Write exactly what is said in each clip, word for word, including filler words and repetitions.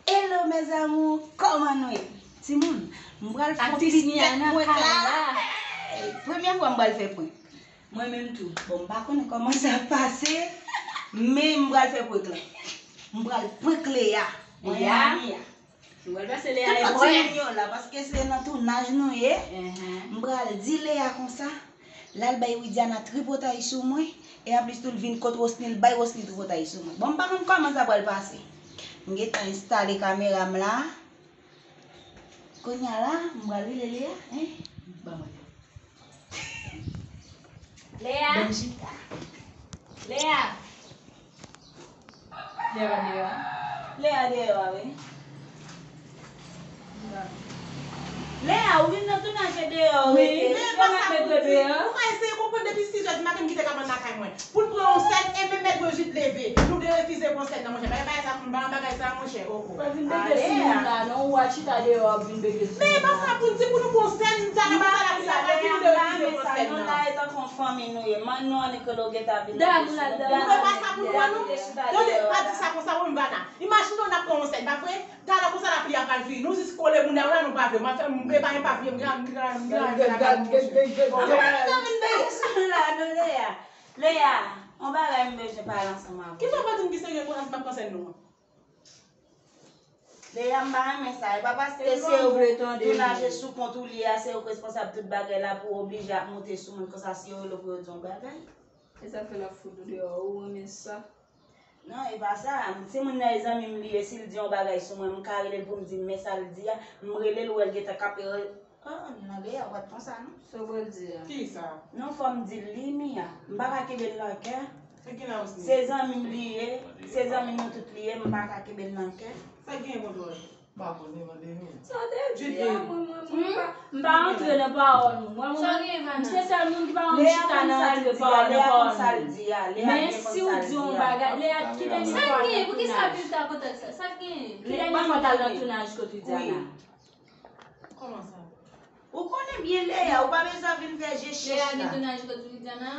Hello mes amours, kòman nou ye? Timoun, m pral fè yon ti prank la. Premyè fwa m pral fè prank. Mwen menm tou. Bon, m pa konnen kòman sa ap pase, men m pral fè prank la. M pral prank Lea. Mwen Lea. Mami a. Ou pral pase Lea e prank. Tout timoun yo la, paske se nan tounaj nou ye. M pral di Lea konsa, l al bay Widiana tripotay sou mwen, e anplis tou l vin kot Rosny, l bay Rosny tripotay sou mwen. Bon, m pa konn kòman sa pral pase. M gentan enstale kamera m la. Kounye a la, m pral rele Lea, hein? Ban mwen. Lea. Ban m chita. Lea. Lea pa deyò a? Lea deyò a, wi. Lea, ou vin nan tounaj e deyò ou rete. Men pa sa pou m di. Ou ka eseye konprann depi sis è di maten m kite kay mwen lakay mwen. Pou l pran yon sèn, e menm mèt mwen jis leve. Nou te refize pran sèn nan, monchè. Bagay, bagay sa, m pa nan bagay sa, monchè. Oko. Pa vin bege sou moun la, non. Ou al chita deyò, w ap vin bege sou moun la. Men e pa sa pou n di, pou nou pran sèn, m ta nan konsa la, pou la pa vin, nou te refize pran sèn nan. Lea, men sa, non, la, e tankou yon fanmi nou ye. Man, nou annik rele w gentan vin bege sou nou. Ou kwè pa sa pou nou pran, non? Tande, pa di sa konsa, ou menm, Vana. Imajine w n ap pran yon sèn, pa vre? Talè konsa lapli a pral fini. Nou jis kole moun nan la, nou pa vle. Mwen fè, m, e pa, e pa vle, m gen, m gen, m gen, m gen, m gen, m gen, m gen. Ou pa bezwen vin bege sou la, non, Lea. Lea, yon bagay m bezwen pale ansanm avè w. Kisa w pa di m ki serye konsa si m ap pran sèn nou an? Lea, m pa renmen sa. E pa paske se ou, tounaj e sou kont ou li ye a, se ou k responsab tout bagay la pou w oblije ap monte sou moun konsa, si yo rele w pou yo di yon bagay. E sa k fè l ap fout ou deyò, ou renmen sa? Non, e pa sa. Timoun nan e zanmi m li ye, si l di yon bagay sou mwen, m ka rele l pou m di m men sa l di a. M rele l, ou wè l gentan kanpe. Oh, non, Lea, ou pa t konsa, non. Sa w pral di a? Kisa? Non, fò m di l li, Mia. M pa ka kenbe l nan kè. Sa gen la, Osni? Se zanmi m li ye, se zanmi nou tout li ye, m pa ka kenbe l nan kè. Sa gen, Kontwòl? M pa konnen, mande nou. Sa w te di a, mwen, mwen, mwen, m pa, m pa antre nan pawòl nou. Mwen, mwen, m se sèl moun ki pa konn chita nan antre pawòl, nan pawòl nou. Men si w di yon bagay, Lea, ki dènye fwa w al nan tounaj? Sa k genyen? Pou ki sa vin ta kontak sa? Sa k genyen? Ki dènye fwa w t al nan tounaj kot Widiana? Kòman sa? Ou konnen byen Lea, ou pa bezwen vin fè je chèch la. Lea gen tounaj kot Widiana?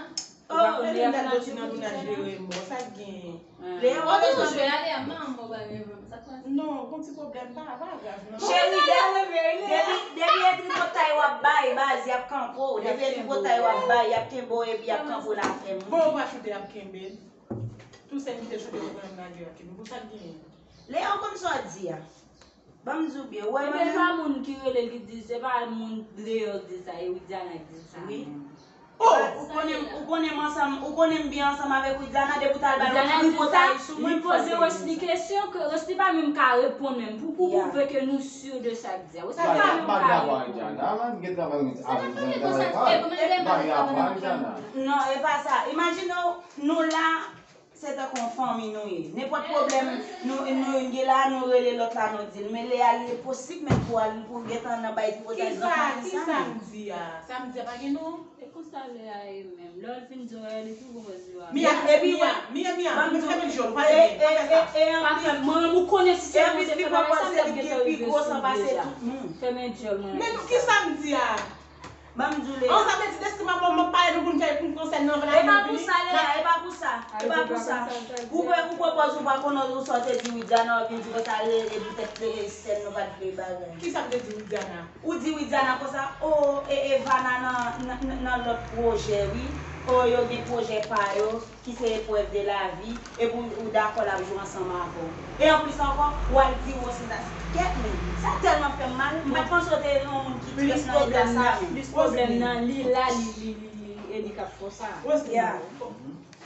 Oh, Lea fè nan tounaj de remò, sa k genyen? Lea, ou pa bezwen jwe ale a manman w pa gen pwoblèm, sa k pase? Non, gon ti pwoblèm, pa, pa grav, non. Cheri, depi, depi e tripotay w ap bay, baz, y ap kanpe w. Depi e tripotay w ap bay, y ap kenbe w epi y ap kanpe w nan afè moun. Bon, ou pa choute, y ap kenbe l. Tou sèl ki te choute, ou konnen m lage, y ap kenbe l. Pou sa k genyen? Lea, ou konn sa w di a? Ban m di w byen, ou wè mwen menm. Ebyen, e pa moun ki rele l ki di, se pa moun deyò ki di sa, e Widiana ki di sa menm. Oh, ou konnen, ou konnen m ansanm, ou konnen m byen ansanm avèk Widiana, depi w t al ba l yon tripotay sou mwen, m fè l peye sa. Li poze Rosny kesyon, ke Rosny pa menm ka reponn menm. Pou, pou pwouve ke nou si de sa k di a. Rosny pa menm ka reponn. Non, e pa sa. Imajine w, nou la, se tankou yon fanmi nou ye. Nenpòt pwoblèm nou, nou gen la, nou rele lòt la, nou di l. Men Lea, li enposib menm pou al, pou gentan nan bay tripotay zanfan. Kisa, kisa m di a? Sa m di a pa gen non? E konsa Lea ye menm. Lè l fin di w, li pi gwo pase w a. Mia, Mia, Mia, Mia, fèmen dyòl ou, pa fè sa. Pa fè, mwen menm, ou konnen si se mwen, se fè bagay sa m t ap gentan rive sou deja. Fèmen dyòl mwen. Men kisa m di a? Ban m di w, Lea. Oh, sa vle di deske m ap, m ap pale nou pou n fè, pou n pran sèn nan, anvan n ap vini. E pa pou sa, Lea, e pa pou sa. E pa pou sa. Ou pwe-, ou pwopòz ou pa konnen ou sa w te di Widiana, ou vin di konsa, e, e poutèt, e, sèn nou pa t vle bagay. Kisa m te di Widiana? Ou di Widiana konsa, oh, e, e Vana nan, nan, nan, nan lòt pwojè, wi. Oh, yo gen pwojè pa yo. Ki se eprèv de lavi, epi w, ou dakò l ap jwe ansanm avè w. E anplis ankò, w al di Rosny sa. Kèt men, sa tèlman fè m mal, m pa t panse w te yon moun ki trèt nan eta sa menm. Plis pwoblèm nan li la, li, li, li, li, e li k ap fè w sa. Rosny,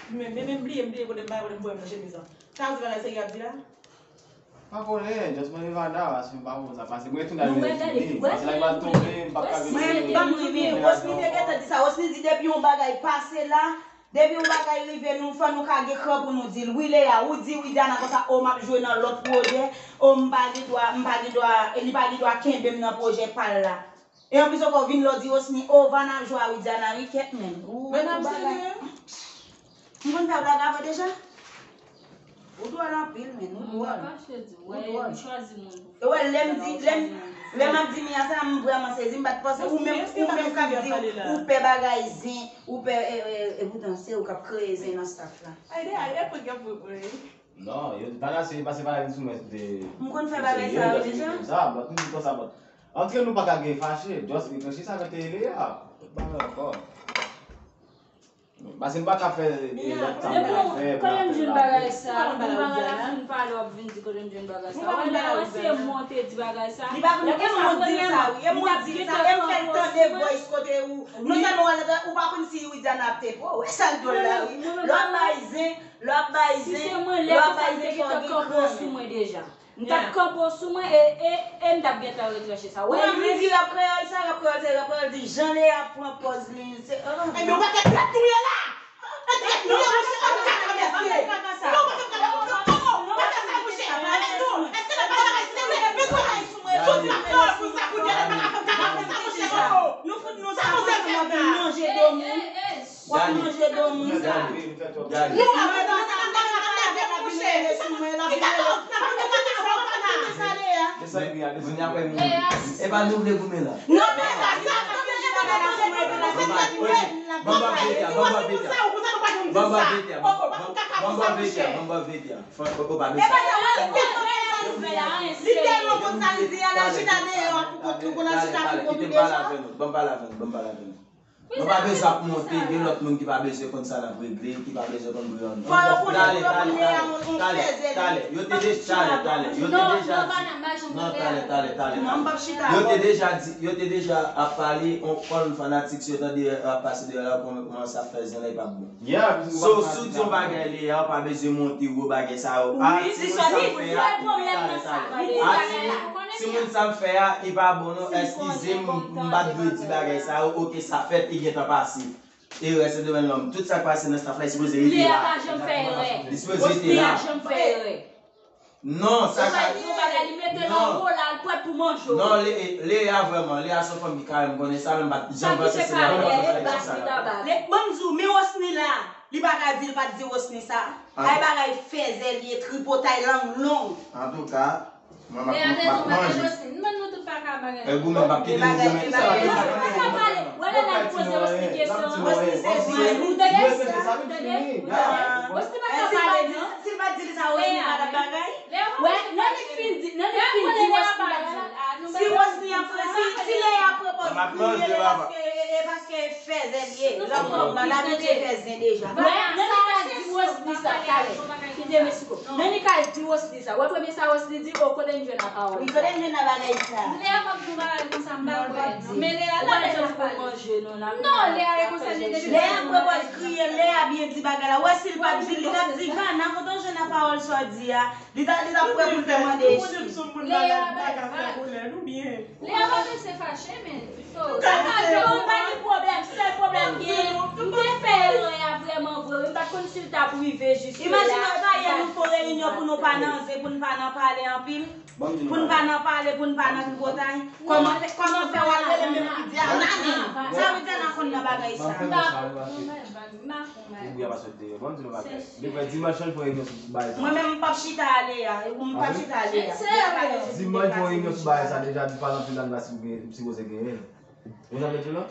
men, men, men, bliye, m bliye kote m bay, kote m voye m nan chemiz lan. Sa w di bagay serye ap di la? Pa konnen, just mande Vanda, paske m pa konn sa pase. Mwen tou nan vini, paske la pral tonbe, m p ap ka vin. Mwen, ban m di byen, Rosny te gentan di sa. Rosny di depi yon bagay pase la, depi yon bagay rive nou, fò nou ka gen kran pou nou di l. Wi, Lea, ou di Widiana konsa, o, m ap jwe nan lòt pwojè, o, m pa gen dwa, m pa gen dwa, li pa gen dwa kenbe m nan pwojè pa l la. E anplis ankò, vin lè w di Rosny, o, Vana ap jwe a Widiana, wi, kèt men. Ou, ou bagay. M konn fè blag avè w deja? Ou dwòl anpil, men, ou dwòl. Ou dwòl. E wè, lè m di, lè m, lè m ap di Mia sa, m vrèman sezi, m pa t panse ou menm, ou menm k ap di ou pè bagay zen, ou pè, e, e, e poutan se ou k ap kreye zen nan staff la. Ay, de, ay, e pou gen pou, e. Non, yo di pa nan seri, pase pa la vin sou mwen de. M konn fè bagay sa yo deja. Sa, bon, tout di konsa, bon. Antre nou pa ka gen fache, just reflechi sa mete Lea. Tout bagay ankò. Pase nou pa ka fè e lòt sa nou ka fè. Kote m jwenn bagay sa? M pa ka fin pale w ap vin di kote m jwenn bagay sa. Wè la, wè se mwen te di bagay sa. Li pa konn e mwen di sa, wi. E mwen di sa. E m fè l tande voice kote ou. Non sèlman w al nan, ou pa konn si Widiana ap te po. Wè sa l dwòl la, wi. Lè w ap bay zen, lè w ap bay zen, lè w ap bay zen fò w gen kran. M t ap kanpe w sou mwen deja. M t ap kanpe w sou mwen e, e, e m t ap gentan retranche sa. Ou wè, menm li di rap kreyòl sa, rap kreyòl se rap kreyòl di jan Lea ap pran pòz li, se, ah. Ebyen, yon pakèt trèt nou ye la! Trèt nou ye, mesye, trèt nou ye, mesye! Yon pakèt trèt nou ye, mesye! Èske se pa bagay serye? Èske se pa bagay serye? Mete bagay sou mwen, jodi a, kòl pou sa, pou Dye, pa ka fè m, pa ka fè m sa, monchè. Nou fout nou sa, nou manje do moun. W ap manje do moun sa. Nou ap manje do moun sa. Epa nou vle goumen la. Non, men sa, sa, sa, sa, sa, sa, sa, sa, Ban m ba Petya, ban m ba Petya. Ban m ba Petya, ban m ba Petya, ban m ba Petya. Fò, fò, fò pa bezwen. Li tèlman konn sa li di a, l al chita deyò a pou kont li, pou l al chita pou kont li deja. Ban m pale avè nou, ban m pale avè nou, ban m pale avè nou. Nou pa bezwen ap monte, gen lòt moun ki pa bezwen konn sa n ap regle, ki pa bezwen konn bri an nou. Fò yo konnen pou yo konn Lea yon fèzè li. Talè, talè, talè. Yo te deja, talè, talè. Yo te deja di, non, talè, talè, talè, talè. Yo te deja di, yo te deja ap pale, on, konn fanatik, si yo tande rap pase deyò la, yo kòmanse ap fè zen la, e p ap bon. So, si w di yon bagay Lea, ou pa bezwen monte wo bagay sa yo. A, timoun sa m fè a, talè, talè. A, timoun, timoun sa m fè a, e pa bon non, eskize m, m pa t dwe di bagay sa yo, oke, sa fèt, li gentan pase. Erè se domèn lòm. Tout sa k pase nan staff la, li sipoze rete la. Lea pa janm fè erè. Li sipoze rete la. Wosni a janm fè erè. Non, sa ka. Li mete nan wo la, l prèt pou manje w. Non, Lea vrèman, Lea se yon fanm ki kare, m konnen sa, men m pa t janm panse se Lea k ap fè bagay sa la. Ban m di w, men Wosni la, li pa ka di l pa t di Wosni sa. Ay bagay fèzè li ye, tripotay, lang long. Antouka, mwen m ap, m ap manje. E goumen, m p ap kite nou goumen. Wè lè l ap poze Wosni kesyon. Wosni se zen. Ou tande? Ou tande? Wosni pa ka pale non. Si l pa t di li sa, Wosni pa t ap bagay. Wè, nan li fin di, nan li fin di Wosni pa t di. Si Wosni ap, si, si Lea ap reponn, li ye paske, e, e paske fèzè li ye. Lòm nòmal, l abitye fè zen deja. Wè, nan li ka di Wosni sa, talè. Kite Mesiko. Nan li ka di Wosni sa. Wè premye sa Wosni di, o, kote m jwenn la pawòl? Wi, kote m jwenn la bagay sa? Lea p ap di yon bagay konsa, m pa kwè. Men Lea la deja pale. Non, Lea e konsa li te. Lea ap pran pòz kriye, Lea byen di bagay la. Wè si l pa t di l, li t ap di, Vana, kote w jwenn la pawòl sa w di a? Li ta, li ta prè pou l te mande eskiz. Lea pa bezwen fache, men. Sa pa gen, ou pa gen pwoblèm. Sèl pwoblèm gen, m te fè erè a vrèman vre, wi. M pa t konn si l t ap rive jis la. Imajine w ta yè nou fè yon reyinyon pou nou pa nan zen, pou n pa nan pale anpil. Pou n pa nan pale, pou n pa nan tripotay. Kòman fè, kòman fè w al rele menm Widiana? Sa Widiana konn nan bagay sa? M pa konn. Ou byen pa sot deyò. Bon, m di nou bagay. Depi dimanch lan, l fè reyinyon sou bagay sa. Mwen menm, m p ap chita ale a. M p ap chita ale a. Dimanch, l fè reyinyon sou bagay sa deja, di pa nan filan la si w gen, si w genyen. Ou jan mete la?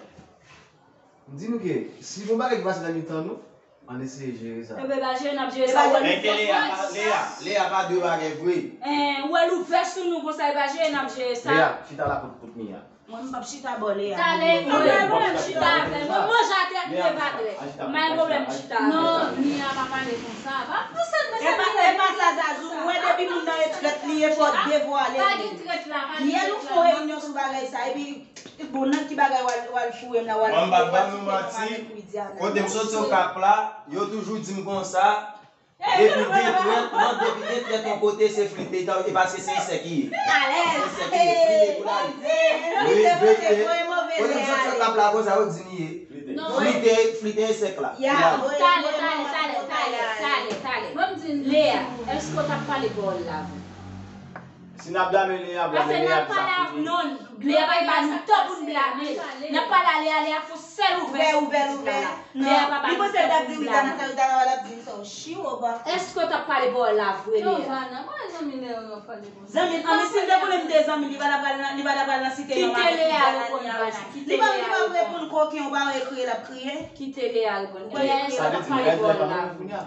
M di nou ke, si gon bagay ki pase nan mitan nou, ann eseye jere sa. Ebyen, pa jere, n ap jere sa. Wè nou fè Lea, Lea, Lea pa dwe bagay vre. Ou wè l ouvè sou nou konsa, e pa jere, n ap jere sa. Lea, chita la kot, kot Mia. Mwen, m p ap chita bò Lea. Talè, mwen menm, m chita avè l. Mwen manje atè, m leve atè. M pa gen pwoblèm, m chita avè l. Non, Mia pa pale konsa. Pa pouse l, mesye. E pa, e pa sa, Zazou. Ou wè depi moun nan e trèt li ye, fò w devwale li. Pa gen trèt la, pa gen trèt la. Yè nou fè yon reyinyon sou bagay sa, epi, bon, nan ki bagay w al, w al foure m la, w al foure, w al foure m avèk Widiana. Kote m soti Okap la, yo toujou di m konsa, depi gen trèt, non, depi gen trèt yon kote, se flite, e paske se ensèk li ye. Se ensèk li ye, flite pou la ye. Wi, verite. Kote m soti Okap la, konsa yo di m ye. Flite, flite ensèk la. Talè, talè, talè, talè, talè, talè. Lea, èske w t ap pale pawòl la vre? Si n ap blame Lea, blame Lea pou sa. Paske n ap pale a, non, Lea pa gen pa nou tan pou n blame l. N ap pale a Lea, Lea fè yon sèl ouvè sou pitit la. Lea pa ba nou tan pou n blame l. Èske w t ap pale pawòl la vre, Lea? Zanmi, anben, si l te konnen m te zanmi, li pa t ap pral nan, li pa t ap pral nan site yon madanm ki Djana ni a Wosni. Li pa, li pa reponn koken, ou pa wè kriye l ap kriye. Kite Lea reponn. Lea, èske w t ap pale pawòl la vre?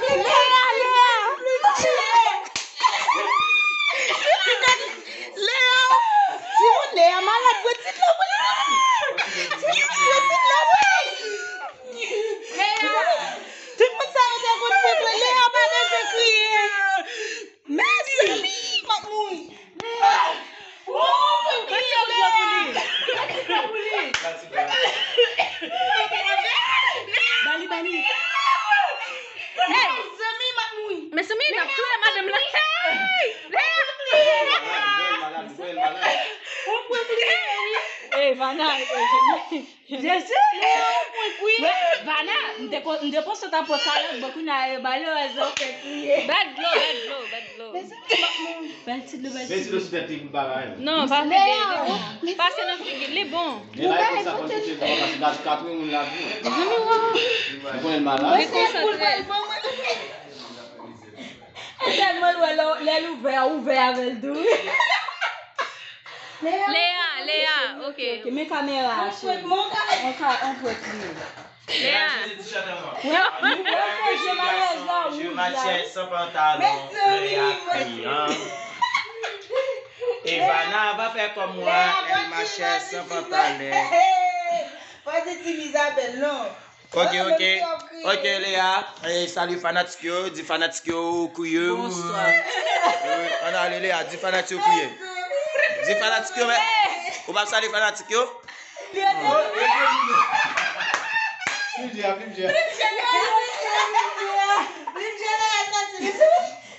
Lea, Lea! Lea! Timoun, Lea malad, pran ti dlo pou li. Timoun, pran ti dlo pou li. Tout moun sa yo te konn frekle Lea pa bezwen kriye. Mezanmi, m ap mouri. Lea! Mezanmi, m ap mouri. Bali, bali. Mezanmi, m ap mouri. Mezanmi, n ap touye madanm lan. Lea! Ey, Vana, ey, Jezi! Jezi! Vana, m te ko- m te panse w t ap pran kalòt, bon, kounye a, e, malèrèz, ou fè kriye. Bèl dlo, bèl dlo, bèl dlo. Bèl ti dlo, bèl ti dlo. Bèl ti dlo sou tèt li pou l pa rayi. Non, pa fè de, li bon. Pase nan figi l, li bon. Gen la, e konsa, konn kouche l, konsa, gad, katouye moun la, bon. Mezanmi, wa. Li konnen l malad. Li konsantre. Ou tèlman lwen lè, lè l ouvè, ouvè avè l tou. Lea, Lea, ok. Ok, men kamera a, cheri. On prank, on prank li. Lea. Wè, nou pral fè je malèz la wouj la, wi. San pantalon, Lea kriyan. Evana va faire comme moi, elle marchait sans pantalon. Fò di Team Isabelle, non. Ok, ok. Ok, Lea, eh, salye fanatik yo, di fanatik yo ou kriye. Bonswa. Eh, ann ale, Lea, di fanatik yo kriye. Di fanatik yo, men. Ou p ap salye fanatik yo?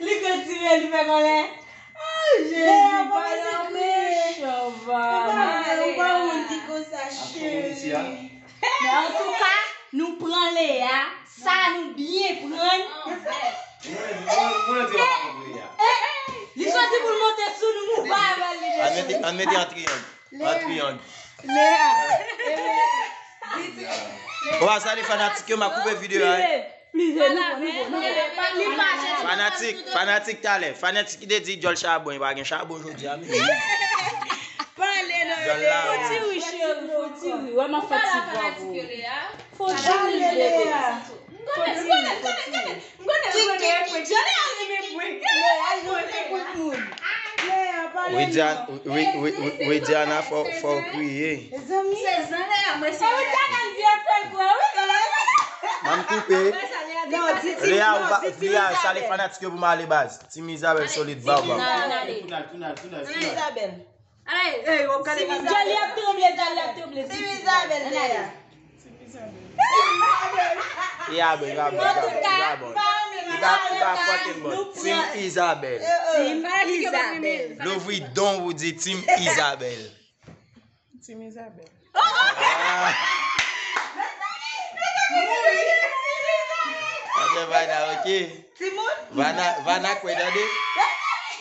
Li kontinye, li fè kòlè. Ah, Jezi, pa nan mechan, va. Ou pa moun ki konsa, cheri. Men antouka, nou pran Lea, sa nou byen pran. Li soti pou l monte sou nou, nou pa wè l, li desann. Ann mete, ann mete an triyang. An triyang. Lea. Bon, sa li fanatik yo, m ap koupe videyo a, wi. Plize, nou bon, nou bon, nou bon. Fanatik, fanatik talè. Fanatik ki te di djòl chabon, pa gen chabon jodi a, men. Pale non, Lea. Fò ti ri, cheri, fò ti ri. Wè, m ap fè ti vwa pou ou. Fò ti ri, bebe. Fò ti ri, fò ti ri. Widiana, wi, wi, wi, wi, Widiana, fò, fò w kriye. Mezanmi. Se zan Lea, mwen se Lea. M ap koupe. Lea, ou pa, Lea, salye fanatik yo pou m ale, baz. Team Isabelle solid, ba, ba. Team Isabelle. Ey, ey, w ap gade Team Isabelle. Jali ap tranble, jali ap tranble. Team Isabelle, Lea. E a bon, e a bon, e a bon, e a bon. Li pa, li pa fucking bon. Team Isabelle. Team Isabelle. Louvri don ou di Team Isabelle. Team Isabelle. Ah. Sa fè bagay la, ok. Vana, Vana kwè tande.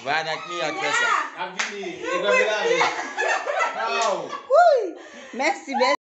Vana k mi ak fè sa. Ap vini, e granmè la, wi. Aw. Mèsi, bèl.